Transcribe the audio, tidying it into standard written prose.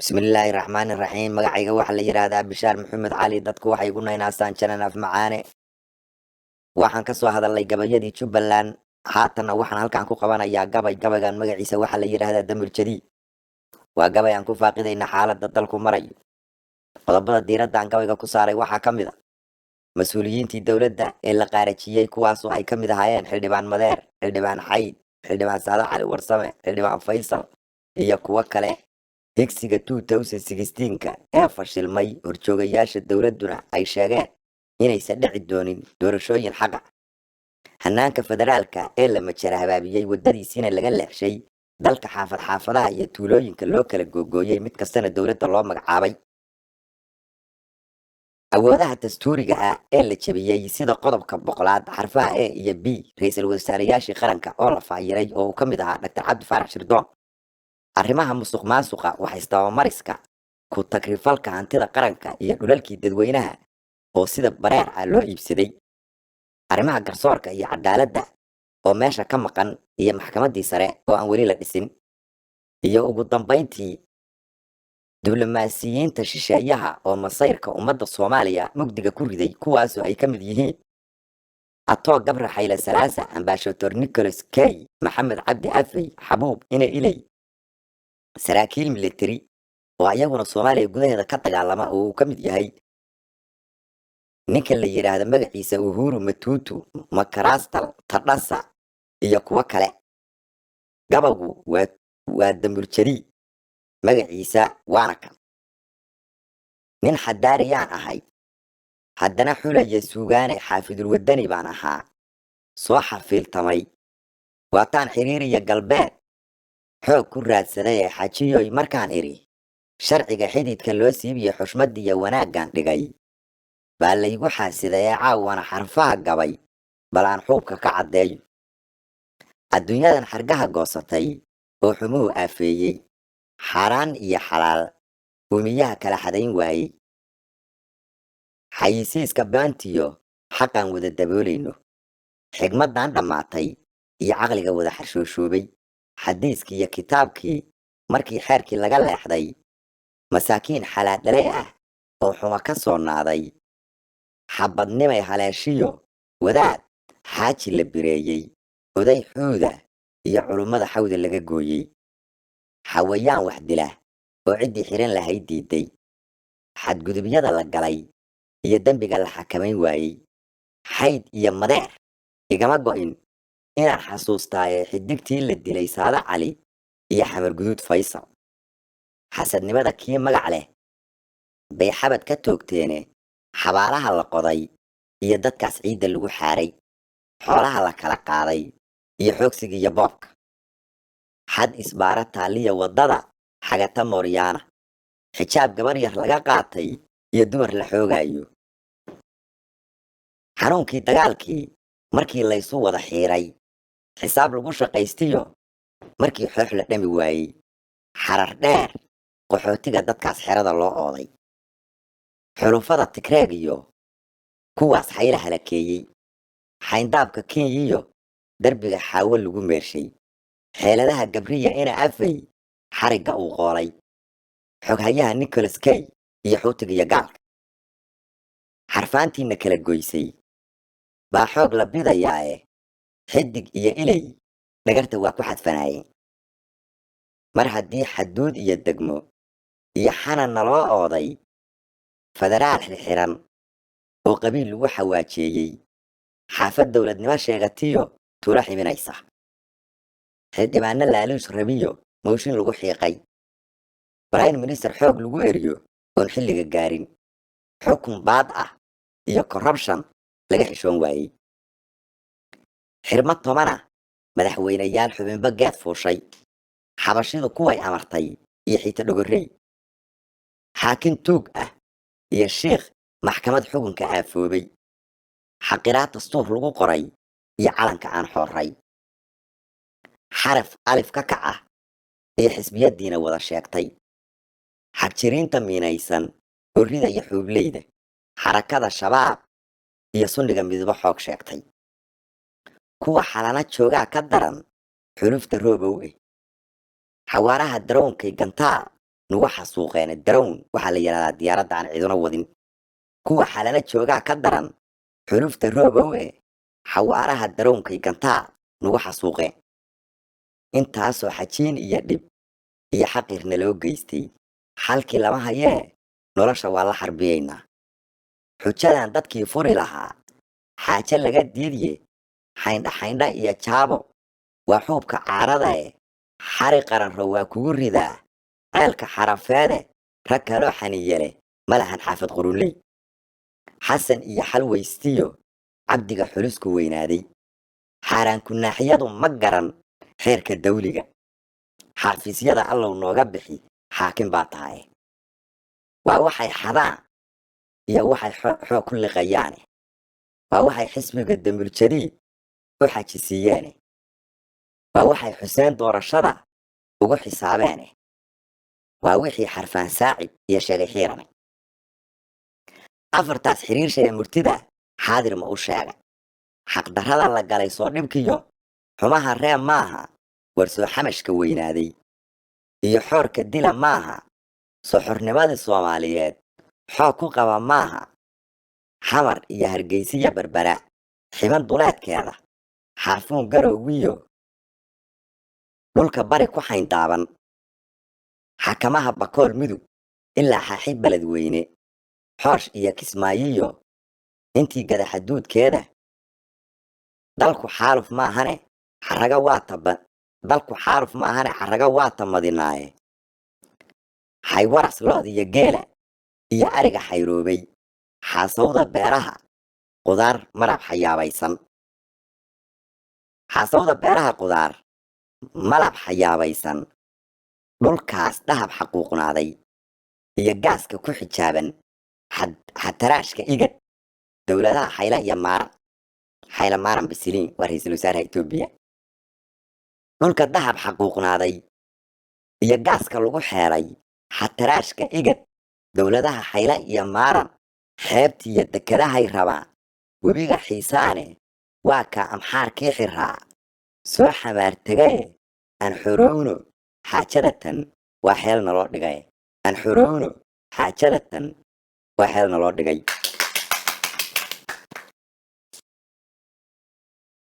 Bismillaahi raxmaani raxiim. Magacayga waxaa la yidhaahdaa Bishaar Maxamed Cali. Dadku waxay igu naynaasaan Janan Af Macaane. Waxaan kasoo hadalnay gabayadii Jubbaland. Haatanna waxaan halkan ku qabanayaa gabay. Gabaygan magaciisa waxaa la yidhaahdaa Damul Jadiid. Waa gabay aan ku faaqidayna xaaladda dalku marayo. Qodobada diiradda aan gabayga ku saaray waxaa ka mid a mas-uuliyiintii dowladda ee la qaarajiyey, kuwaasoo ay ka mid ahaayeen Xildhibaan Madeer, Xildhibaan Xayd, Xildhibaan Saade Cali Warsame, Xildhibaan Faysal iyo kuwo kale. Higsiga 2016-ka ee fashilmay, horjoogayaasha dowladduna ay sheegeen inaysan dhici doonin doorashooyin xaqa. Hanaanka federaalka ee la majara habaabiyey, waddadiisiina laga leexshay, dalka xaafad xaafadaha iyo tuulooyinka loo kala googooyey, mid kastana dowladda loo magacaabay. Awoodaha dastuuriga ah ee la jebiyey, sida qodobka 100aad xarfaha A iyo B. Ra-iisul wasaarayaashii qaranka oo la faayiray, oo uu ka mid ahaa Dr Cabdi Faarax Shirdoon. Arrimaha musuq maasuqa, waxistabamariska, ku tagrifalka hantida qaranka iyo dhulalkii dadweynaha oo sida bareer ah loo iibsaday. Arrimaha garsoorka iyo cadaaladda oo meesha ka maqan, iyo maxkamaddii sare oo aan weli la dhisin. Iyo ugu dambayntii, diblomaasiyiinta shisheeyaha oo masayrka ummadda Soomaaliya mugdiga ku riday, kuwaasoo ay ka mid yihiin Atoo Gabra Xayle Salaasa, Ambassador Nicholas Kay, Maxamed Cabdi Afey, Xabuub Ina Iley, saraakiil military oo ayaguna Soomaaliya gudaheeda ka dagaalama, oo uu ka mid yahay ninka la yidhaahda magaciisa Uhuru Matutu Makarastal Tadhasa iyo kuwo kale. Gabagu waa Damuljadiid magaciisa, waana kan. Nin xadaariyaan ahay, haddana xulaya suugaane, xaafidul wadani baan ahaa soo xafiiltamay. Waataan xiriiriya galbeed xoog ku raadsaday ee xajiyoy markaan idhi sharciga xididka loo siibiyo, xushmadiiyo wanaaggan dhigay baa laygu xaasiday ee caawana xarfaha gabay bal aan xuubka ka caddeeyo. Adduunyadan xargaha goosatay oo xumuhu aafeeyey, xaaraan iyo xalaal uumiyaha kala xadayn waayey, xayisiiska baantiyo xaqaan wada daboolayno, xigmaddan dhammaatay iyo caqliga wada xarshooshoobay, xadiiskii iyo kitaabkii markii xeerkii laga leexday, masaakiin xalaadhale ah oo xuma ka soo naaday, xabadnimay haleeshiyo wadaad xaaji la bireeyey, oday xuuda iyo culummada xawda laga gooyey, xawayaan wax dila oo ciddii xiran lahayd diiday, xadgudubyada la galay iyo dembiga la xakamayn waayey, Xayd iyo Madeer igama go'in inaan xasuustaaye, xidigtii la dilay Saade Cali iyo Xamar Guduud Faysal, xasadnimada kii magac leh bay xabad ka toogteene, xabaalaha la qoday iyo dadkaas ciidda lagu xaaray, xoolaha la kala qaaday iyo xoogsiga iyo boobka, xad isbaara taaliya waddada xagata mooryaana, xijaab gabar yar laga qaatay iyo dumar la xoogayo, xanuunkii dagaalkii markii laysu wada xiiray, xisaab lagu shaqaystiyo markii xoox la dhami waayey, xarar dheer qaxootiga dadkaas xerada loo ooday, xulufada Tigreeg iyo kuwaas xayla halakeeyey, xayndaabka Kenyiyo derbiga xaawo lagu meershay, xeeladaha Gabriya Ina Afey xarigga uu qoolay, xoghayaha Nicholas Kay iyo xuutiga iyo gaalka, xarfaantiina kala goysay baa xoog la bidayaae, Xidig iyo Iley dhagarta waa ku xadfanaayeen. Mar haddii xaduud iyo degmo iyo xanan naloo ooday, federaal xirxiran oo qabiil lagu xawaajeeyey, xaafad dowladnimo sheegatiyo tuulo ximinaysa, xildhibaano laaluus rabiyo mooshin lagu xiiqay, prime minister xoog lagu eriyo oon xilliga gaarin, xukun baad ah iyo corruption laga xishoon waayey, xirmo 10a madaxweyneyaal xubinba geed fuushay, xabashidu kuway amartay iyo xiita dhogorey, xaakin tuug ah iyo shiikh maxkamad xukunka aafoobay, xaqiraad dastuur lagu qoray iyo calanka aan xooray, xaraf alif ka kac ah iyo xisbiyaddiina wada sheegtay, xagjiriinta miinaysan orrida iyo xuubleyda, Xarakada Shabaab iyo Sunniga midabo xoog sheegtay, kuwa xalana joogaa ka daran xulufta Roobow eh, xawaaraha daroonkay gantaa. Nugu xasuuqeene darown waxaa la yidhahdaa diyaaradda aan ciduna wadin. Kuwa xalala joogaa ka daran xulufta roobowe, xawaaraha darownkay gantaa nugu xasuuqeen. Intaasoo xajiin iyo dhib iyo xaqirna loo geystay, xalkii lama hayee, nolosha waa la xarbiyaynaa. Xujadan dadkii furi lahaa xaaje laga diidye, xayndha xayndha iyo jaabo waa xuubka caaradae, xari qaranro waa kugu ridaa ceelka xarafeede. Rag kaloo xaniyele ma lahan xaafad qurunley. Xasan iyo Xalweystiyo cabdiga xulusku weynaaday, xaaraan kunaaxyadu ma garan xeerka dawliga. Xaafiisyada Allow nooga bixi, xaakim baa tahay. Waa waxay xadaan iyo waxay xoog ku liqayaane, waa waxay xisbiga Damuljadiid u xajisiiyeene, waa waxay Xuseen doorashada ugu xisaabeene, waa wixii Xarfaan Saacid iyo sheegay Xiirane. Afartaas xiriirsha ee murtida xaadir ma u sheegay xaqdarrada la galay? Soo dhibkiyo xumaha reeb maaha. War soo xamashka weynaaday iyo xoorka dila maaha. Soo xornimadii Soomaaliyeed xoog ku qaba maaha. Xamar iyo Hargeysiya, Berbera xiban duleedkeeda, Xaafuun garowgiyo dhulka bari ku xayndaaban, xakamaha Bakool, Mudug ilaa Xaaxi, Beledweyne, Xoosh iyo Kismaayiyo intii gadaxaduudkeeda. Dalku xaaluf maahane xaraga waa taba, dalku xaaluf maahane xaraga waa tamadinaaye. Xaywaras lo'da iyo geela iyo ariga xayroobay, xaasawda beeraha qudaar malab xayaabaysan, xaasawda beeraha qudaar malab xayaabaysan, dhulkaas dhahab xaquuqnaaday iyo gaaska ku xijaaban xataraashka Igad, dowladaha Xayla iyo Maaran. Xayla Maaran Bisiliin waa ra-iisul wasaaraha Etoobiya. Dhulka dahab xaquuqnaaday iyo gaaska lagu xeelay xataraashka Igad, dowladaha Xayla iyo Maaran, xeebtiiyo dekadahay rabaan webiga Xiisaane. Waa kaa Amxaarkii xiraa soo xamaartegaye. Aan xorowno xaajadatan, waa xeel naloo dhigay. Aan xorowno xaajadatan, waa xeel naloo dhigay.